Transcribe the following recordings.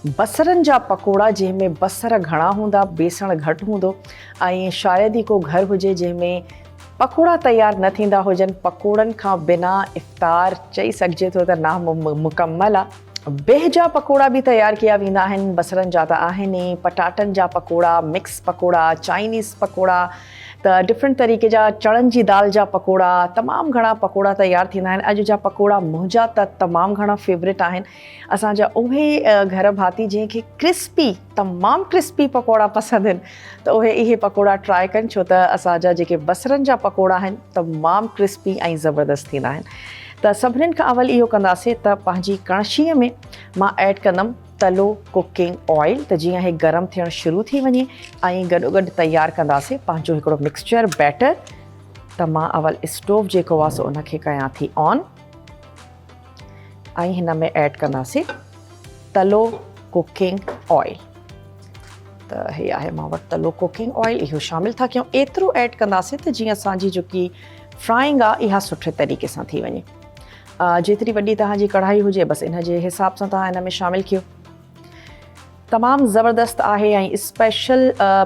بصرن جا پڪوڙا جنهن ۾ بصر گهڻا هوندا بيسڻ گهٽ هوندو ۽ شايد ئي ڪو گهر هجي جنهن ۾ پڪوڙا تيار نه ٿيندا هجن. پڪوڙن کان بنا افطار چئي سگهجي ٿو ته نامڪمل آ. بيهه جا پڪوڙا به تيار ڪيا ويندا آهن، بصرن جا ته آهن ئي، پٽاٽن جا پڪوڙا، مڪس پڪوڙا، چائنيز پڪوڙا ته ڊفرنٽ طريقي جا چڻن جي دال جا پڪوڙا، تمام گهڻا پڪوڙا تيار ٿيندا آهن. اڄ جا پڪوڙا منهنجا ته تمام گهڻا فيورٽ آهن. اسان جا اهي گهر ڀاتي جنهن کي ڪرسپي تمام ڪرسپي پڪوڙا پسند آهن ته اهي اهي پڪوڙا ٽرائي ڪن ڇو ته اسان جا جيڪي بصرن جا پڪوڙا آهن تمام ڪرسپي ۽ زبردست ٿيندا آهن ته سڀنين کان اول اهو ڪنداسين ته پنهنجي ڪڻڇيء ۾ مان ايڊ ڪندم تلو ڪوڪنگ آئل ته جيئن هي گرم ٿيڻ شروع ٿي وڃي ۽ گڏو گڏ تيار ڪنداسين پنهنجو هڪڙو مڪسچر بيٽر ته مان اول اسٽوو جيڪو آهي سو ان کي ڪيان ٿي آن ۽ هن ۾ ايڊ ڪنداسين تلو ڪوڪنگ آئل ته هي آهي مان وٽ تلو ڪوڪنگ آئل اهو شامل ٿا ڪيون ايترو ايڊ ڪنداسين ته جيئن اسان جي جيڪي فرائنگ آهي اها سٺي طريقي سان ٿي وڃي. جيتري وڏي توهان جي ڪڙهائي هجي بس ان جي حساب سان توهان ان ۾ شامل ڪيو. تمام زبردست آهي ۽ اسپيشل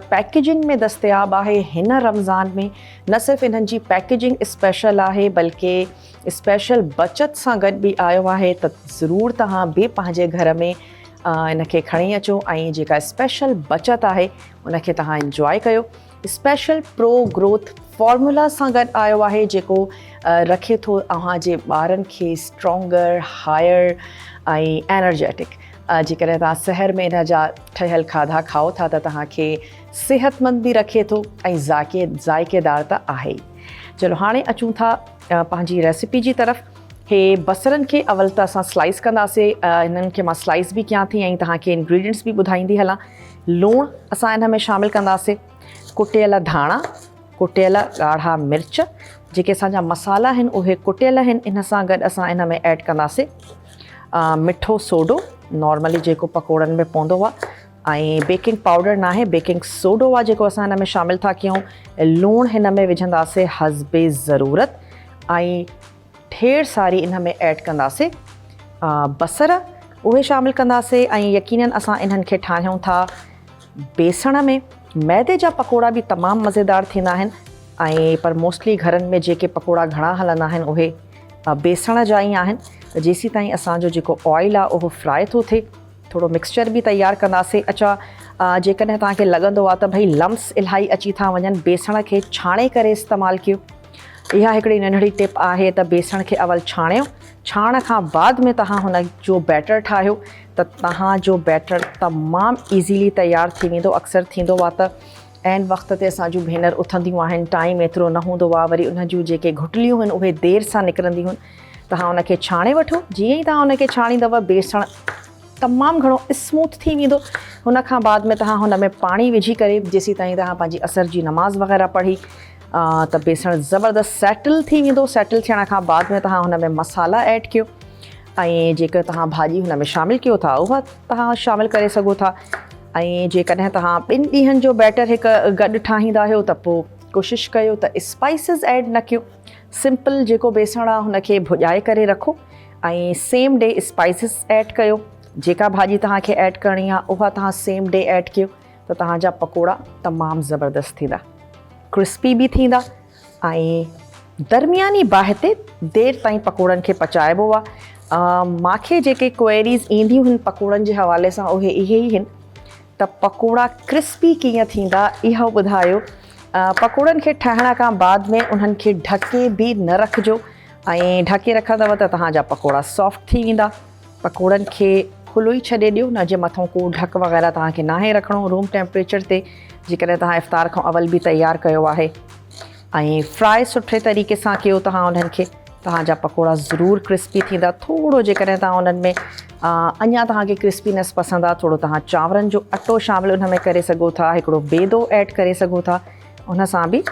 پيڪيجنگ ۾ دستياب آهي هن رمضان ۾ نه صرف انهن جي پيڪيجنگ اسپيشل آهي بلڪه اسپيشل بچت سان گڏ به آيو آهي ته ضرور توهان به پنهنجي گهر ۾ ان کي کڻي اچو ۽ جيڪا اسپيشل بچت آهي ان کي توهان انجواء ڪيو. اسپيشل پرو گروٿ فارمولا سان گڏ آيو آهي جيڪو رکي ٿو اوهان جي ٻارن کي اسٽرانگر، هائر ۽ انرجيٽڪ. جيڪڏهن توهان سحر ۾ ان جا ٺهيل کاڌا کائو ٿا ته توهان کي صحتمند به رکي ٿو ۽ ذائقي ذائقيدار ته آهي ئي. چلو هاڻي اچون ٿا پنهنجي ريسيپي جي طرف. هي بصرن کي اول ته اسان سلائس ڪنداسي. هنن کي مان سلائس به ڪيان ٿي ۽ توهان کي انگريڊينٽس به ٻڌائيندي هلان. لوڻ اسان ان ۾ شامل ڪنداسي، ڪٽيل ڌاڻا، ڪٽيل ڳاڙها مرچ، جيڪي اسان جا مصالحا آهن اهي ڪٽيل آهن. ان سان گڏ اسان ان ۾ ايڊ ڪنداسي مٺو سوڊو، نارملي جيڪو پڪوڙن ۾ پوندو آهي ۽ بيڪنگ پائوڊر ناهي بيڪنگ سوڊو آهي جيڪو اسان ان ۾ شامل ٿا ڪيون. لوڻ هن ۾ وجهنداسي حسب ضرورت ۽ ڍير ساري ان ۾ ايڊ ڪنداسي بصر اهي شامل ڪنداسي ۽ يقينن اسان انهن کي ٺاهيون ٿا بيسڻ ۾. ميدي جا پڪوڙا به تمام مزيدار ٿيندا آهن ۽ پر موسٽلي گهرن ۾ جيڪي پڪوڙا گهڻا هلندا آهن اهي بيسڻ جا ئي آهن. ته جيسين تائين اسان جو جيڪو آئل آهي اهو فرائي ٿو ٿئي ٿورو مڪسچر به تيار ڪنداسي. اچا جيڪڏهن توهان کي لڳندو آهي ته ڀئي لمس الاهي اچي ٿا وڃن بيسڻ کي ڇاڻي ڪري استعمال ڪيو. اها هڪڙي ننڍڙي ٽپ آهي ته بيسڻ کي اول ڇاڻيو، ڇاڻڻ کان بعد ۾ توهان هن جو بيٽر ٺاهيو ته توهان جو بيٽر تمام ايزيلي تيار ٿي ويندو. اڪثر ٿيندو آهي ته عين وقت تي اسان جون ڀينر اٿنديون آهن، ٽائيم ايترو نه هوندو آهي، وري انهن جون جيڪي گهٽليون آهن اهي دير سان نڪرنديون آهن. توهان ان کي ڇاڻي وٺو، جيئن ئي توهان ان کي ڇاڻيندؤ بيسڻ تمام گهڻو اسموٿ ٿي ويندو. ان کان بعد ۾ توهان هن ۾ پاڻي وجهي ڪري جيسين تائين توهان پنهنجي عصر جي نماز وغيره پڙهي ته بيسڻ زبردست سيٽل ٿي ويندو. سيٽل ٿيڻ کان بعد ۾ توهان هن ۾ مصالحا ايڊ ڪيو ۽ جيڪر توهان ڀاڄي هن ۾ شامل ڪيو ٿا اها توهان شامل ڪري سگهو ٿا ۽ جيڪڏهن توهان ٻن ڏينهن جو بيٽر هڪ گڏ ٺاهيندا آهيو ته پوء ڪوشش ڪيو ته اسپائسز ايڊ نه ڪيو. سمپل جيڪو بيسڻ آهي هن کي ڀڄائي ڪري رکو ۽ سيم ڊي اسپائسز ايڊ ڪيو. جيڪا ڀاڄي توهان کي ايڊ ڪرڻي آهي اها توهان سيم ڊي ايڊ ڪيو ته توهان جا پڪوڙا تمام زبردست ٿيندا، ڪرسپي به ٿيندا ۽ درمياني باهه تي دير تائين پڪوڙن کي پچائبو آهي. مانکي جيڪي ڪوئريز اينديون هن پڪوڙن جي حوالي سان اهي اهي ئي هن ته پڪوڙا ڪرسپي ڪيئن ٿيندا اهو ٻڌايو. پڪوڙن کي ٺاهڻ کان بعد ۾ انهن کي ڍڪي به نه رکجو ۽ ڍڪي رکندؤ ته توهان جا پڪوڙا سافٽ ٿي ويندا. پڪوڙن کي کلو ئي ڇڏي ڏيو نه جي مٿان ڪو ڍڪ وغيره توهان کي ناهي رکڻو. روم ٽيمپريچر تي جيڪڏهن توهان افطار کان اول به تيار ڪيو آهي ۽ فرائي سٺي طريقي سان ڪيو توهان انهن کي توهان جا پڪوڙا ضرور ڪرسپي ٿيندا. ٿورو جيڪڏهن توهان انهن ۾ اڃا توهان کي ڪرسپينس پسند آهي ٿورو توهان چانورن جو اٽو شامل ان ۾ ڪري سگهو ٿا، هڪڙو بيدو ايڊ ڪري سگهو ٿا، ان سان به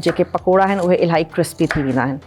جيڪي پڪوڙا آهن اهي الاهي ڪرسپي ٿي ويندا آهن.